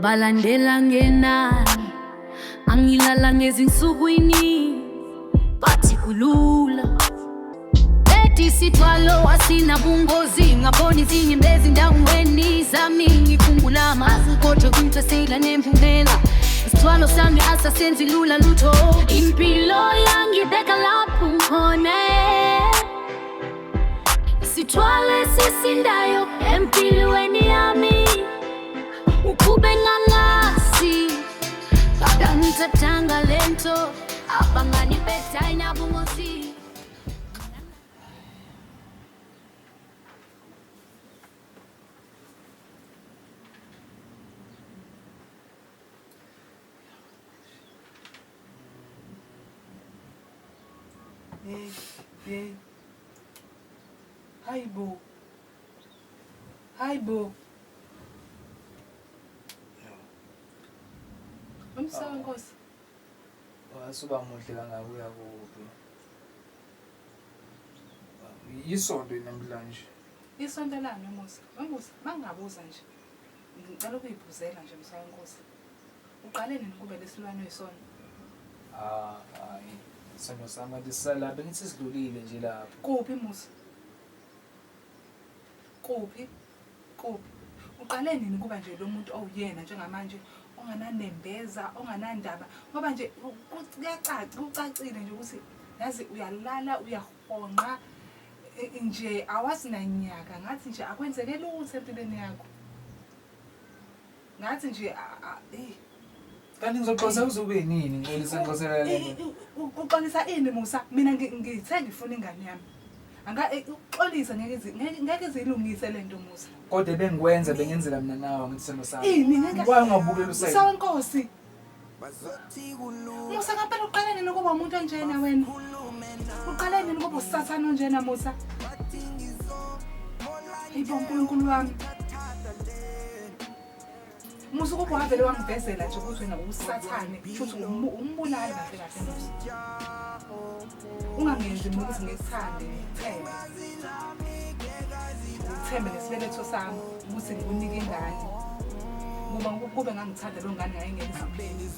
Ngabalandela ngenani, angilala ngezinsukwini, bathi kulula. Ethi isithwalo asinabungozi, ngabona izinyembezi endaweni zami, ngikhumbula amazwi kodwa kumthwesela nemphumela. Isithwalo sami asasenzi lula lutho, impilo yangibeka lapho ngikhona. Isithwalo esisindayo empilweni yami, ukube ngangazi abangithathanga lento, abangani bethu ayinabungozi. Hey, hey. Hayi bo. Hayi bo. Umsawa nkosi. Wasuba muhle kangaka uya kuphi? Yisonto namhlanje. Isonto lani Musa? Musa, mangingabuza nje. Ngicela ukuyibuzela nje Msawa nkosi. Uqale nini kube lesilwane oyisona? Ah, hayi. Isonto sami kanti sisalapha ngithi sidlulile nje lapho. Kuphi Musa? Kuphi? Kuphi? Uqale nini kuba nje lo muntu owuyena njengamanje ongananembeza, onganandaba ngoba nje kuyacaca, kucacile nje ukuthi yazi uyalala uyahonqa nje awazi nanyaka ngathi nje akwenzeke lutho empilweni yakho. Ngathi nje eyi Kanti ngizoxolisa kuze kube yinini ngixolisa ngixolisela le nto. Uxolisa ini Musa? Mina ngithe ngifuna ingane yami. Anga ukuxolisa ngeke izi ngeke izilungise lento Musa. Kodwa bengikwenza bengenzela mina nawe ngithi sendo sami. Ini ngeke. Why ungabukela usayini? Musa wenkosi. Musa ngampela uqale nini ukuba umuntu onjena wena? Uqale nini ukuba usathane onjena Musa? Hayibo uNkulunkulu wami. Musa ukuba wavele wangivezela nje ukuthi wena usathane, shuthi umbulali kahle kahle Musa. Ungangenzi mina ukuthi ngikuthande, ngikuthembe. Ngikuthembe ngesibeletho sami ukuthi ngikunike ingane. Ngoba kube ngangithanda loo ngane yayingeke iziphele.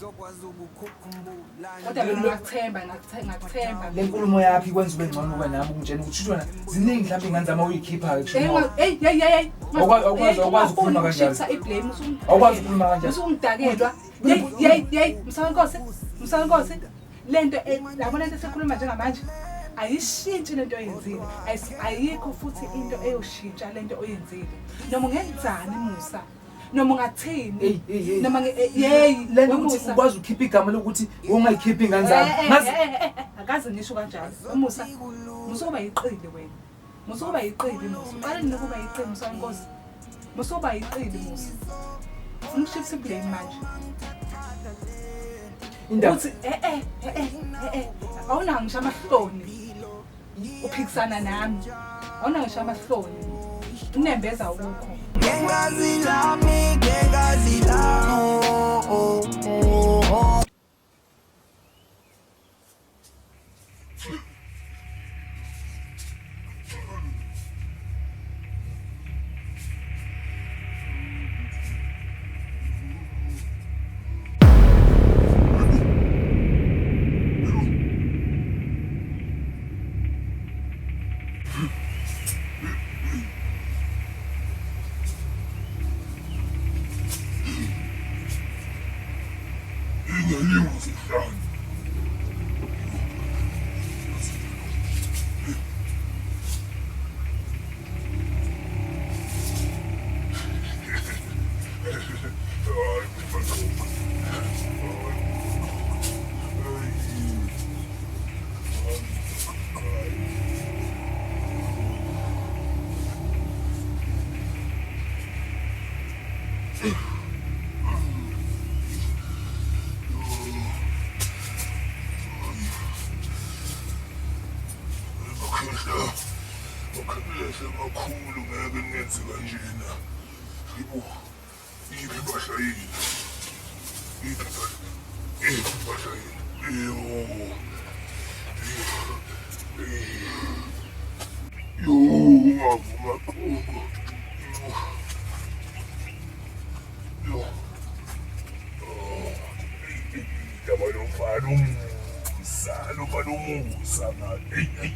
Kodwa mina ngakuthemba, ngakuthemba. Le nkulumo yakho ikwenza ube ngcono kuba nami ukungitshela ukuthi shuthi wena ziningi mhlawumbe iy'ngane zami awuyikhipha-ke kusho Hey, hey, hey, hey. Awukwazi ukukhuluma kanjalo. I-blame Awukwazi ukukhuluma kanjalo. Usungidakela. Hey, hey, hey, Msawenkosi. Msawenkosi. Lento yabo lento esikhuluma njengamanje ayishintshi lento oyenzile. Ayikho futhi into eyoshintsha lento oyenzile. Noma ungenzani Musa? Noma ungathini? Noma yeyi lento ukuthi ukwazi ukukhipha igama lokuthi ungayikhiphi ingane zami. Ngazi akaze ngisho kanjalo. Musa, Musa kuba yiqili wena. Musa ukuba yiqili Musa. Uqale nini ukuba yiqili Musa wenkosi? Musa ukuba yiqili Musa. Ufuna ukushift blame manje. Indaba Uthi eh eh eh eh eh awunawo ngisho amahloni. Uphikisana nami. Awunawo ngisho amahloni. Unembeza awukho. Ngengazi lami, ngengazi lami, oh, oh, oh, oh. Makhehla makhulu ngeke ningenze kanjena. Yibo iphi impahla yenu? Iphi impahla? Iphi impahla yenu? Yo. Yo, ungavuma qoko. Yo. Salo balomusa man. Hey hey.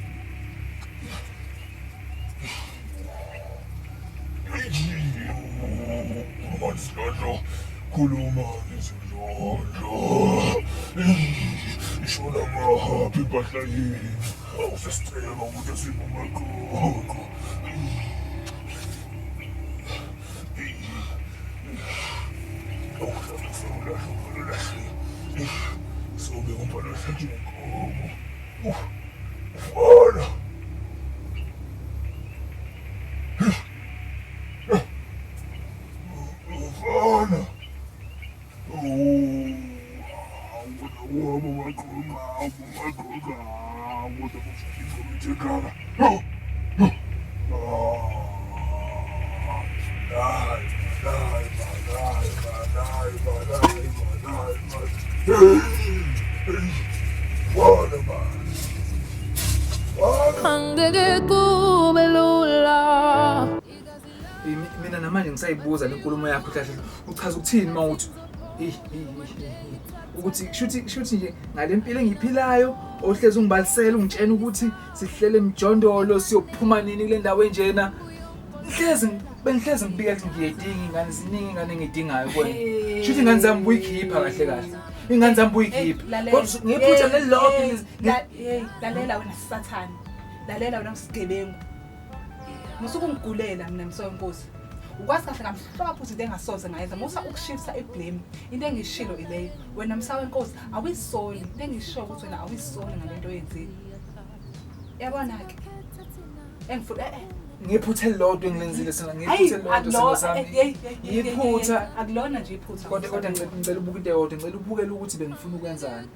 Khuluma Sidlodlo. Khuluma Sidlodlo. Ishona ngaphi impahla yini? Awusesicela ukuthi singumaqoqo. Sobe umfana ohlatshwe inkomo. Ufana. Ufana. Angeke kube lula. Mina namanje ngisayibuza le nkulumo yakho kahle. Uchaza ukuthini uma uthi ukuthi shuthi shuthi nje ngale mpilo engiyiphilayo ohlezi ungibalisela ungitshena ukuthi sihlele emjondolo siyophuma nini kule ndawo enjena. Ngihlezi bengihlezi ngibika ukuthi ngiyayidinga ingane ziningi ingane engiyidingayo kuwena. Shuthi ingane zami buyikhipha kahle kahle. Ingane zami buyikhipha. Kodwa ngiphutha lelilodwa hey lalela wena sathane. Lalela wena sigebengu. Musuke ungigulela mina msowenkosi. Ukwazi kahle kamhlophe ukuthi into engasoze ngayenza musa ukushifta iblame. Into engishilo ileyo. Wena msawenkosi awuyisoli. Into engisho ukuthi wena awuyisoli ngalento oyenzile. Yabona ke. Engifuna Ngephutha elilodwa engilenzile sina ngephutha elilodwa sina sami. Yiphutha akulona nje iphutha. Kodwa kodwa ngicela ubuke into eyodwa, ngicela ubukele ukuthi bengifuna ukwenzani.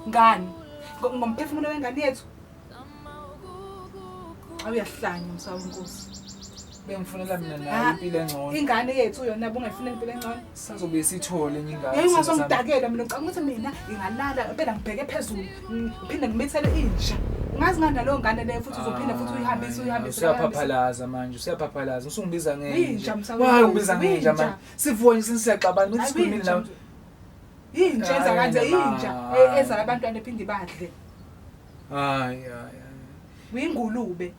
Ngani? Ngomphefumulo wengane yethu. Awuyahlanya msawenkosi. Bengifunela mina nayo impilo engcono. Ingane yethu yona bungayifunela impilo engcono. Sazobe sithole enye ingane. Hey ungazongidakela mina ngicabanga ukuthi mina ngingalala phela ngibheke phezulu ngiphinde ngimithele inja. Ungazi ngani naleyo ngane leyo futhi uzophinda futhi uyihambise uyihambise. Usuyaphaphalaza manje, usuyaphaphalaza. Usungibiza ngenja. Why ungibiza ngenja manje? Sivuka nje siyaxabana, mina sikhulumile nawe. Inja enza kanje inja ezala abantwana ephinde ibadle. Hayi hayi. Uyingulube.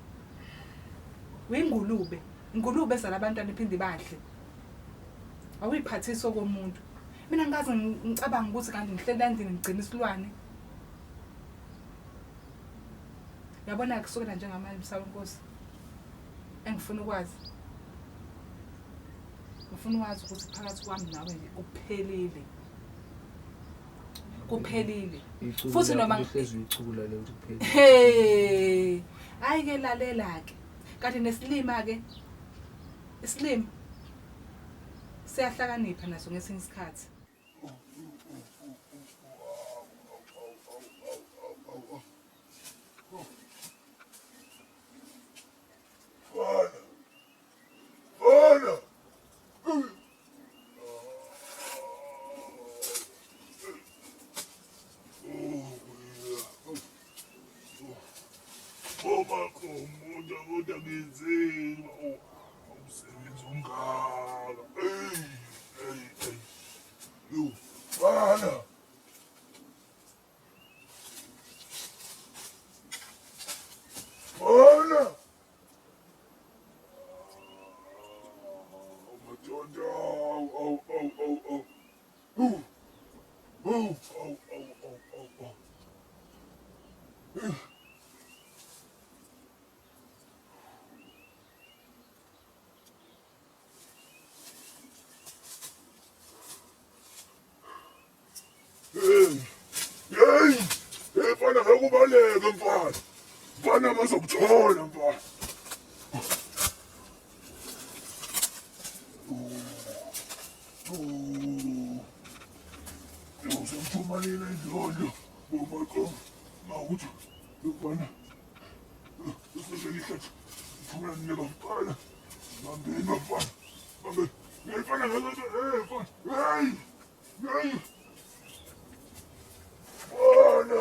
Uyingulube. Ingulube ezala abantwana ephinde ibadle. Awuyiphathisi okomuntu. Mina ngikaze ngicabanga ukuthi kanti ngihleli endlini ngigcina isilwane. Yabona kusukela njengamanje msawenkosi. Engifuna ukwazi. Ngifuna ukwazi ukuthi phakathi kwami nawe nje kuphelile. Kuphelile. Futhi noma ngihlezi uyicula le ukuthi kuphelile. Hey! Hayi ke lalela ke. Kanti nesilima ke. Isilima siyahlakanipha naso ngesinye isikhathi. Mfana! Kodwa kodwa ngenzeni? Umsebenzi ongaka. Hey, hey, hey. Yo, mfana! Mfana! Madoda, awu, awu, awu, awu, awu. Awu, awu, awu, awu, awu, awu, awu. Hey, hey, hey mfana ngeke ubaleke mfana. Mfana bazokuthola mfana. Usemthumanile indlondlo bomaqo mawuthi mfana useselihlathi thumela nina bafana bambeni bafana bambeni hey mfana hey mfana hey hey mfana.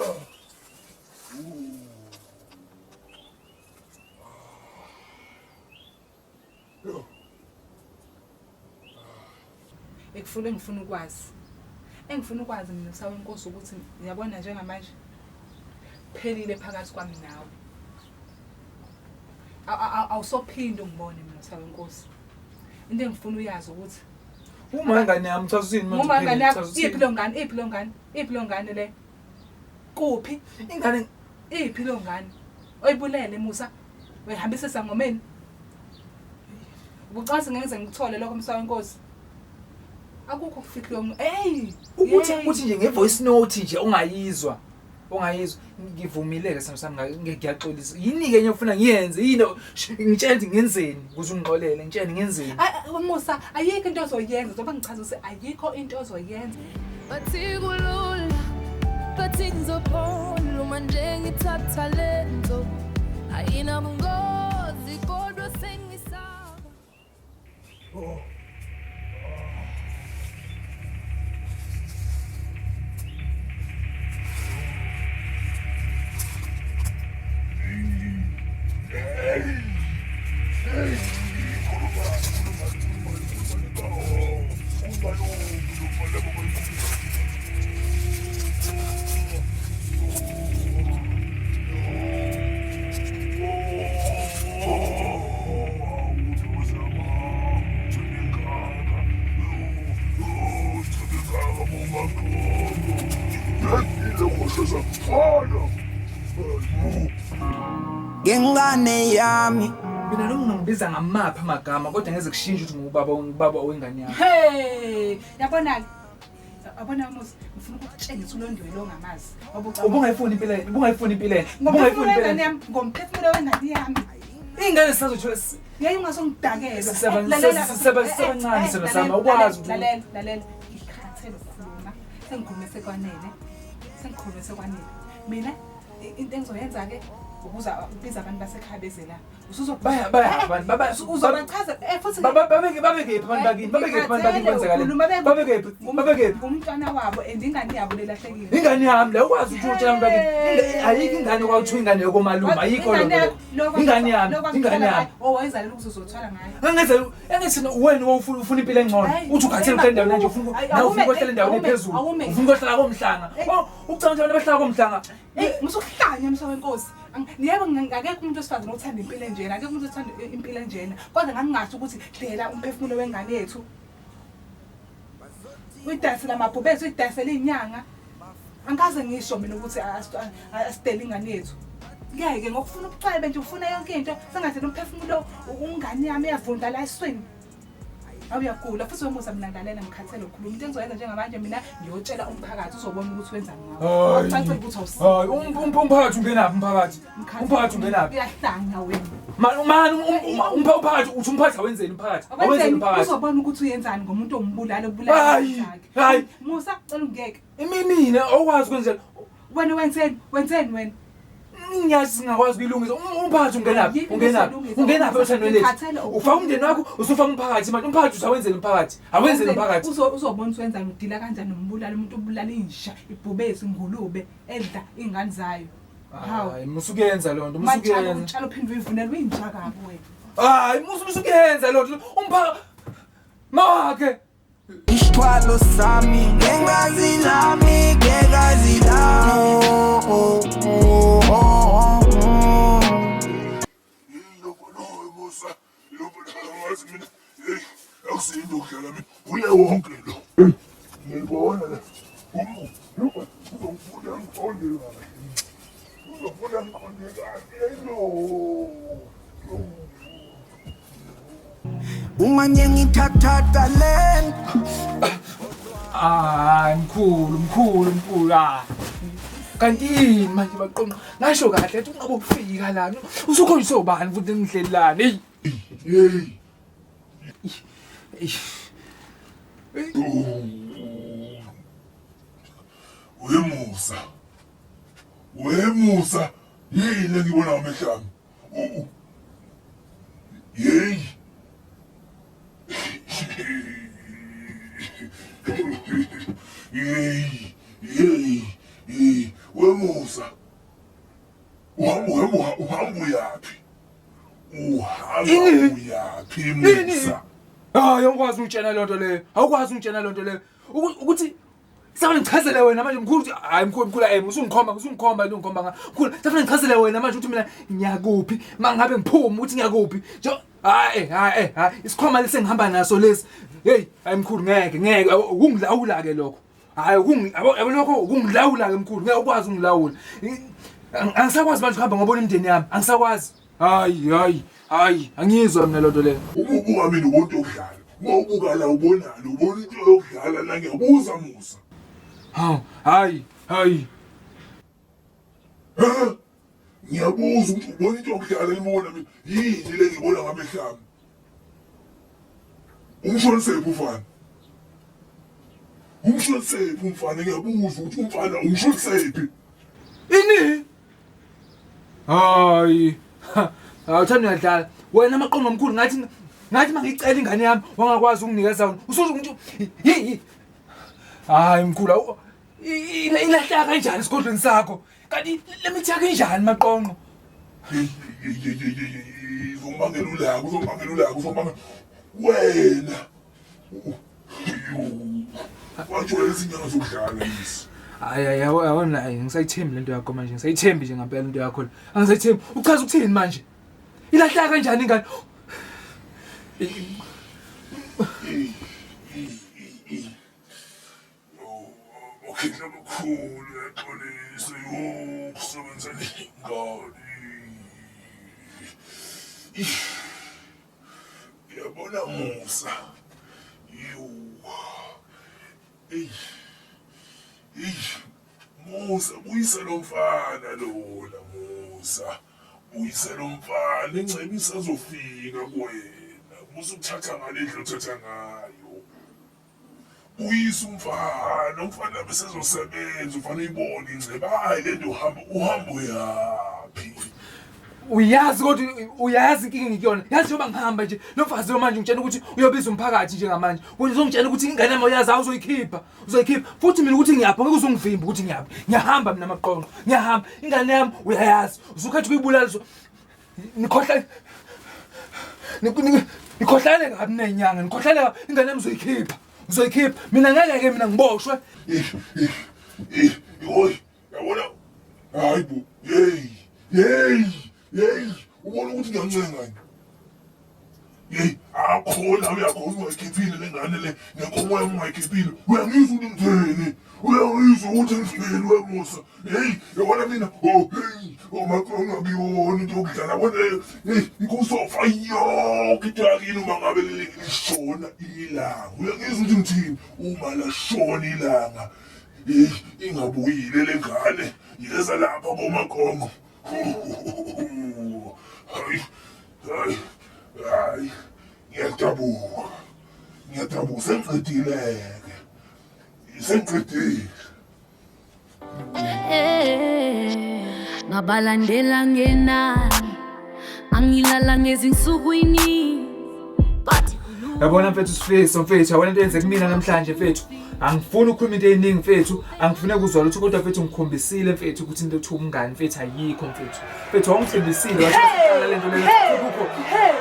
Ekufuna engifuna ukwazi. Engifuna ukwazi mina msawenkosi ukuthi ngiyabona njengamanje Phelile phakathi kwami nawe. Awusophinde ungibone mina Msawenkosi. Into engifuna uyazi ukuthi Uma ingane yami chaza uthini manje? Uma ingane yakho iphi lo ngane? Iphi lo ngane? Iphi lo ngane le? Kuphi? Ingane iphi lo ngane? Oyibulele Musa. Uyihambisa esangomeni. Ubucasi ngeke ngikuthole lokho Msawenkosi. Akukho kufihlwa. Hey, ukuthi ukuthi nje ngevoice note nje ongayizwa. Ongayizwa ngivumile ke sami ngiyaxolisa. Yini ke enye ofuna ngiyenze? Yini ngitshela ukuthi ngenzeni ukuze ungixolele? Ngitshele ngenzeni? Musa, ayikho into ozoyenza. Zoba ngichaza ukuthi ayikho into ozoyenza. Bathi kulula, bathi ngizophola uma nje ngithatha lento. Ayinabungozi kodwa sengisaba. Oh. Ngengane yami mina noma ungangibiza ngamaphi amagama kodwa ngeze kushintshe ukuthi ngubaba ngubaba wengane yami. Hey, yabona ke. Yabona Musa, ngifuna ukukutshengisa ulondiwe lo ngamazi. Ubungayifuni impilo, ubungayifuni impilo, ubungayifuni impilo yami, ngomphefumulo wengane yami. Ingane sisazothola ngeke ungasongidakela. Sisebancane sona ukwazi ukuthi lalela, lalela. Ngikhathele ukukhuluma. Sengikhulume sekwanele. Sengikhulume sekwanele. Mina into engizoyenza ke ukuza ubiza abantu basekhaya beze la. Baya baya abantu baba uzobachaza futhi babeke babeke abantu bakini babeke abantu bakini kwenzakaleni babeke babeke umntwana wabo and ingane yabo lelahlekile. Ingane yami la ukwazi ukuthi utshela abantu bakini ayikho ingane kwakuthiwa ingane yokomalume ayikho lokho. Ingane yami ingane yami owayizalela ukuthi uzothwala ngayo. Angenze engithi wena ufuna ufuna impilo engcono uthi ukhathele ukuhlala endaweni nje ufuna nawe ufuna ukuhlala endaweni ephezulu ufuna ukuhlala komhlanga ucabanga abantu abahlala komhlanga. Hey, musukuhlanya Msawenkosi. Yebo ngakekho umuntu wesifazane othanda impilo enjena, akekho umuntu othanda impilo enjena. Kodwa ngangingasho ukuthi dlela umphefumulo wengane yethu. Uyidayisela amabhubesi, uyidayisela inyanga. Angikaze ngisho mina ukuthi asidele ingane yethu. Ngeke ngokufuna ubucwebe nje ufuna yonke into, sengathi umphefumulo ungane yami iyavunda la eswini. Awuyagula futhi wemusa mina ngalela ngikhathele ukukhuluma. Into engizoyenza njengamanje mina ngiyotshela umphakathi uzobona ukuthi wenzani ngawo. Awucacile ukuthi awusi. Hayi umphakathi ungenaphi umphakathi? Umphakathi ungenaphi? Uyahlanya wena. Mani umphakathi uthi umphakathi awenzeni umphakathi? Awenzeni umphakathi? Uzobona ukuthi uyenzani ngomuntu ombulala obulala sakhe. Hayi. Musa cela ungiyeke. Imina awukwazi kwenzela. Wena wenzeni? Wenzeni wena? Ngiyazi singakwazi ukuyilungisa. Umphakathi ungenaphi? Ungenaphi? Ungenaphi othandweni lethu? Ufaka umndeni wakho, usufaka umphakathi manje. Umphakathi usawenzeni umphakathi? Awenzeni umphakathi? Uzobona ukuthi wenzani udila kanjani nombulala umuntu obulala inja, ibhubesi, ingulube edla ingane zayo. Hawu. Hayi, musukuyenza loo nto, musukuyenza. Utshala uphinde uyivunele uyinja kabi wena. Hayi, musukuyenza loo nto. Umphakathi mawakhe. Isithwalo sami ngengazi lami ngengazi lami. Akusinto ukudlala mina uye wonke lo. Ngiyibona la. Uzongifuna ngiqonde kahle. Uzongifuna ngiqonde kahle lo. Uma ngithatha lento. Hayi mkhulu mkhulu mkhulu. Kanti yini manje baqonqa ngasho kahle ethi ungabe ufika lana usukhonjiswe ubani futhi engihleli lana. Hey. Hey. Wemusa. Wemusa yini engibona ngamehlo ami? Hey. Hey. Hey. Hey. Wemusa. Uhamba uhamba uyaphi? Uhamba uyaphi Musa? Hayi awukwazi ungitshela lonto leyo. Awukwazi ungitshela lonto leyo. Ukuthi Safuna ngichazele wena manje mkhulu ukuthi hayi mkhulu mkhulu eh usungikhomba usungikhomba lo ngikhomba nga. Mkhulu safuna ngichazele wena manje ukuthi mina ngiyakuphi mangabe ngiphuma ukuthi ngiyakuphi. Nje hayi hayi hayi isikhwama lesi engihamba naso lesi. Hey hayi mkhulu ngeke ngeke ukungilawula ke lokho. Hayi yabo lokho ukungilawula ke mkhulu ngeke ukwazi ukungilawula. Angisakwazi manje ukuhamba ngobona imindeni yami angisakwazi. Hayi hayi hayi angiyizwa mina lonto leyo. Uma ubuka mina ubona into yokudlala. Uma ubuka la ubonani ubona into yokudlala la ngiyabuza Musa. Hawu hayi hayi. Ha? Ngiyabuza ukuthi ubona into yokudlala ngibona mina yini le ngibona ngamehlo ami. Umshonisephi umfana? Umshonisephi umfana ngiyabuza ukuthi umfana umshonisephi? Ini? Hayi. Awuthanda uyadlala. Wena amaqongo omkhulu ngathi ngathi mangicela ingane yami wangakwazi ukunginikeza wona. Usuthi umuntu hi. Hayi mkhulu ilahleka kanjani esigodlweni sakho? Kanti le mithi yakho injani maqonqo? Uzongibangela ulaka, uzongibangela ulaka, uzongibangela wena. Wajwayela izinyanga zokudlala lezi. Hayi hayi yabo yabona hayi ngisayithembi lento yakho manje ngisayithembi nje ngempela into yakho le. Angisayithembi. Uchaza ukuthini manje? Ilahleka kanjani ingane? Okhehla abakhulu yaxolisa yo kusebenza ingane. Yabona Musa. Yo. Ey. Ey. Musa buyisa lo mfana lona Musa. Buyisa lo mfana ingcebo isazofika kuwena. Musa ukuthatha ngale ndlela othatha ngayo. Buyisa umfana, umfana bese ezosebenza, umfana uyibone ingcebo. Hayi le nto uhamba uhamba uyaphi? Uyazi kodwa uyazi inkinga engikuyona. Yazi njengoba ngihamba nje lo mfazi lo manje ungitshela ukuthi uyobiza umphakathi njengamanje. Wena uzongitshela ukuthi ingane yami uyazi awuzoyikhipha. Uzoyikhipha. Futhi mina ukuthi ngiyaphi ngeke uzongivimba ukuthi ngiyaphi. Ngiyahamba mina maqonqo. Ngiyahamba. Ingane yami uyayazi. Usukhetha ukuyibulala Nikhohlale Nikhohlale kabi nenyanga, nikhohlale kabi ingane yami uzoyikhipha. Uzoyikhipha. Mina ngeke ke mina ngiboshwe. Yoy, yabona. Hayi bo. Hey. Hey. Hey, ubona ukuthi ngiyancenga nje. Hey, akhona uyakhona ungayikhiphile le ngane le nenkomo yami ungayikhiphile. Uyangizwa ukuthi ngithini? Uyangizwa ukuthi ngithini wemusa? Hey, yabona mina, oh hey, oh makonga kuyona into yokudlala yabona leyo. Hey, ikusofa yonke into yakini uma ngabe lishona ilanga. Uyangizwa ukuthi ngithini? Uma lashona ilanga, hey, ingabuyile le ngane. Yeza lapha komakongo. Hayi, hayi, hayi, ngiyadabuka. Ngiyadabuka sengiqedile-ke. Sengiqedile. Eh, ngabalandela ngenani angilala ngezinsukwini but Yabona mfethu Sifiso mfethu yabona into eyenzeke kumina namhlanje mfethu. Angifuni ukukhuluma into eyiningi mfethu, angifune kuzwa lutho kodwa mfethu ngikhombisile mfethu ukuthi into ethiwa umngani mfethu ayikho mfethu. Mfethu wangithembisile wathi siqala lento le kukho. Hey.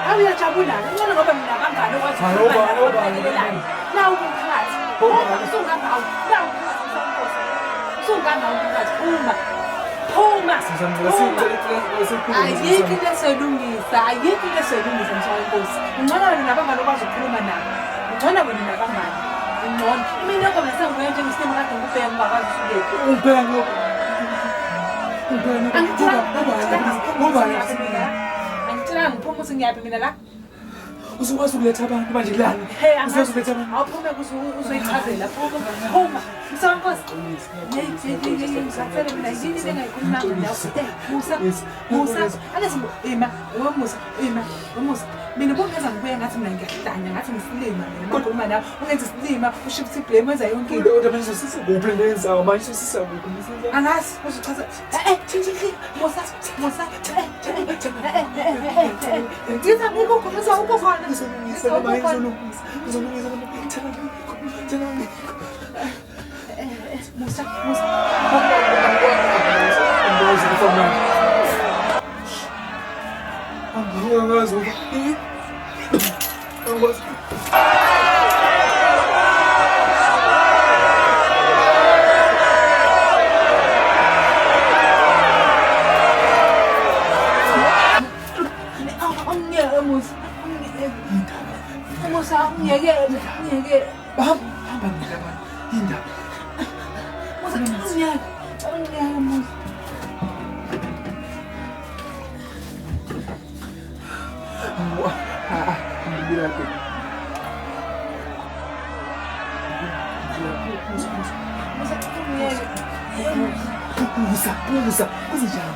Hawu uyajabula. Ngcono ngoba mina abangani okwazi Hayi, ukukhuluma obani, nabo, obani, abalekelelayo. Nawu umphakathi. Obani. Usungangawu. Nawu umphakathi msonkosi. Usungangawu umphakathi. Phuma. Phuma. Sizamcela Phuma. sicela sikhulume. Ayikho into esoyilungisa, ayikho into esoyilungisa msonkosi. Ungcono wena nabangani okwazi ukukhuluma nabo. Ungcono wena nabangani. Ungcono. Mina yonke mina sengibuya njengesilimo kade ngikubheka ngingakwazi usukephi. Ungibheka lokho. Ungibheka Angitshelanga Angitshelanga ngiphuma ukuthi ngiyaphi mina la. Uzokwazi ukuletha abantu manje lana. Hey, Uzokwazi ukuletha abantu. Awuphume uzoyichazela. Phuma. Phuma. Msonkosi. Ngithathele mina yini into engayikhulumanga nawe. Eh, Musa. Musa. Ake sibu ima, we Musa, ima, we Musa. Mina ubungenza ngibuye ngathi mina ngiyahlanya, ngathi ngisilima mina makhuluma nawe. Ungenza isilima, ushift blame wenza yonke into. Kodwa manje uzosisa kuphi le nzawo manje uzosisa kuphi? Angazi, uzochaza. Eh, eh, thi thi thi. Musa, Musa. Eh, eh, eh, eh, eh, eh. Ngithi angikho khona ukho khona. Ngizolungisa noma ngizolungisa. Ngizolungisa noma thena ngikho. Thena ngikho. Musa, Musa. Angikwazi ukufa manje. Angikwazi ukufa. Angikwazi. Ngiyeke. Hamba hamba ngilabana. Indaba. Musa ngiyeke. Ngiyeke Musa. Musa ngiyeke. Pusa, pusa, kuzinjani?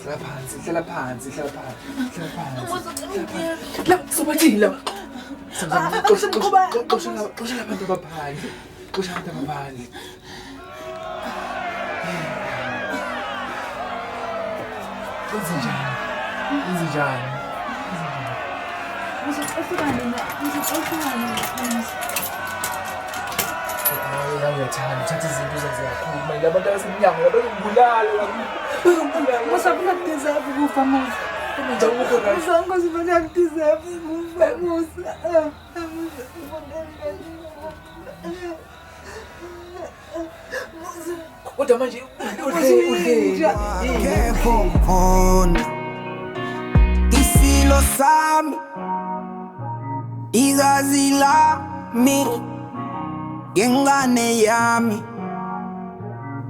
Hlala phansi, hlala phansi, hlala phansi, hlala phansi, hlala phansi. La, sobathini la? Xosha abantu abaphandle. Xosha abantu abaphandle. Kwenzenjani? Kwenzenjani? Musa uhlukane na. Musa uhlukane na. Hayi, uyathanda uthatha izinto uzenze kakhulu. Manje abantu abasemnyango bazongibulala la. Bazongibulala. Musa kunakudeserve ukufa Musa. Manje awukho right. Musa ngozi bana kudeserve ukufa Musa. Musa. Kodwa manje udle Akekho khona isilo sami igazi lami ngengane yami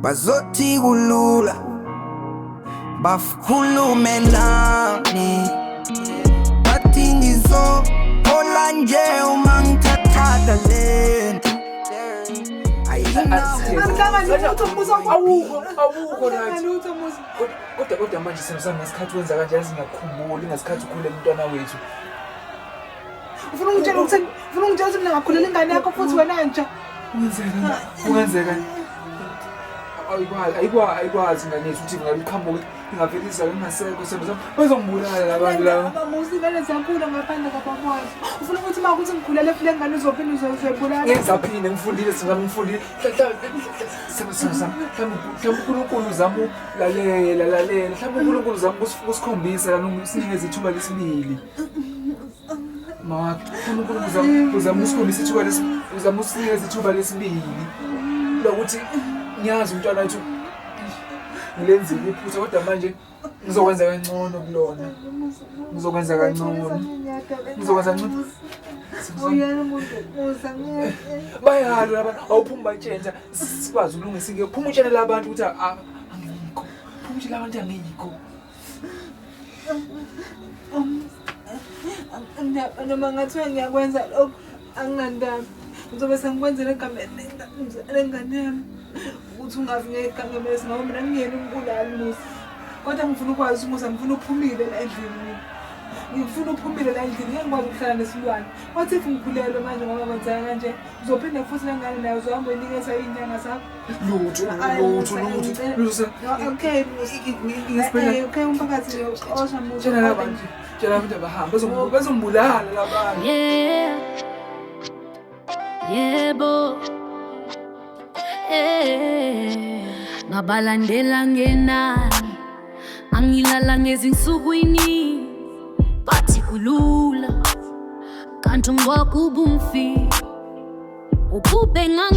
bazothi kulula bakhulume nami bathi ngizophola nje uma ngithatha lento Angihlangani lutho Musa. Awukho, awukho right. Angihlangani lutho Musa. Kodwa manje sami ngesikhathi wenza kanjani singakhumbuli ngesikhathi ukhulela umntwana wethu. Ufuna ungitshela ukuthi mina ngakhulela ingane yakho futhi wena nja. Kungenzeka. Ayikwazi ingane yethu ukuthi ingabe iqhamuke ingavele izalwe ingasekho sami. Bazongibulala labantu laba. Musa ingane ziyakhula ngaphandle kwababwazo. Ufuna ukuthi uma ukuthi ngikhulele futhi lengane uzophinde uzoyibulala. Ngeke ngisaphinde ngifundile sami ngifundile. Mhlawumbe uNkulunkulu uzama lalela. Mhlawumbe uNkulunkulu uzama ukusikhombisa lana sinikeze ithuba lesibili. Mawakhe, uNkulunkulu uzama ukusikhombisa ithuba lesibili, uzama ukusinikeza ithuba lesibili. Lokuthi ngiyazi umntwana wethu ngilenzile iphutha kodwa manje ngizokwenza kangcono kulona. Ngizokwenza kangcono. Ngizokwenza ngcono. Uyena umuntu Musa ngeke. Bayalwa abantu awuphumi batshentsha sikwazi ukulungisa inkinga. Phuma utshele labantu ukuthi angikho. Phuma utshele abantu angikho. Noma ngathiwa ngiyakwenza lokho anginandaba. Ngizobe sengikwenzela egameni lengane yami ukuthi ungavi ngegameni ngoba mina ngingiyena umbulali Musa. Kodwa ngifuna ukwazi Musa, ngifuna uphumile la endlini mina. Ngifuna uphumile la endlini, ngeke ngikwazi ukuhlala nesilwane. What if ngikhulelwe manje ngoba kwenzeka kanje? Uzophinde futhi lengane nayo uzohamba uyinikeza iy'nyanga zakho. Lutho, lutho, lutho. Lutho. Okay Musa. Okay umphakathi uyoxosha Musa. Tshela labantu, tshela abantu abahambe bazombulala labantu. Yeah. Yebo. Ngabalandela ngenani. Angilala ngezinsukwini. Bathi kulula. Kanti ngokubumfi. Ukube ngang